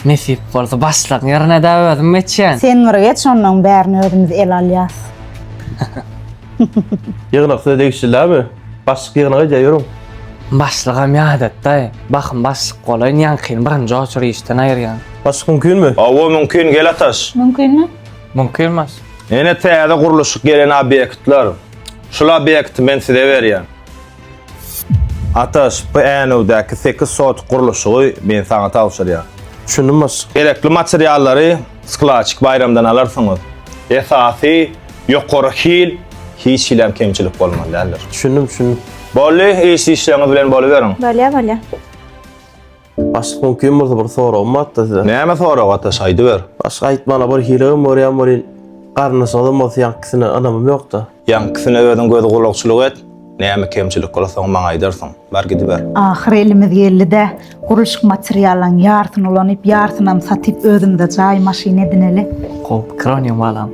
Nesip bolsa başlygyň ýerine-de özüm geçýän. Sen bir geç onnoň bärini özümiz ele alýas. Ýygnak size degişli dälmi? Başlyk ýygnak edýär ýörüň. Başlygam ýadatdaý. Bahym başlyk bolaýyn ýaňkyny birinji oçur işden aýyrýan. Başlyk mümkinmi? Hawa mümkin gel Ataş. Mümkinmi? Mümkin baş. Ene täze gurluşyk gelen obýektler. Şul obýekti men size berýän. Ataş, bu Änewdäki sekiz sotuk gurluşygy men saňa tabşyrýan. Düşündim başlyk. Gerekli materiallary skladçik Baýramdan alarsyňyz. Esasy ýokary hil, hiç hilem kemçilik bolmaly däldir. Düşündim, düşündim. Boldy, iş işleriňiz bilen boluberiň. Bolýa, bolýa. Başlyk mümkin bolsa bir soragym bardy size. Näme sorag Ataş aýdyber. Başlyk aýtmana bir hilegem görýän welin garyndaşyňyzam bolsa ýaňkysine ynamym ýokda. Ýaňkysyna özüň göz gulakçylyk et, näme kemçilik bolsa soň maňa aýdarsyň. Bar gidiber. Ahyry elimiz geldi-dä. Gurluşyk materiallaň ýarsyny ulanyp, ýarsynam satyp özümize jaý, maşyn edineli. Gowy pikir onyň balam.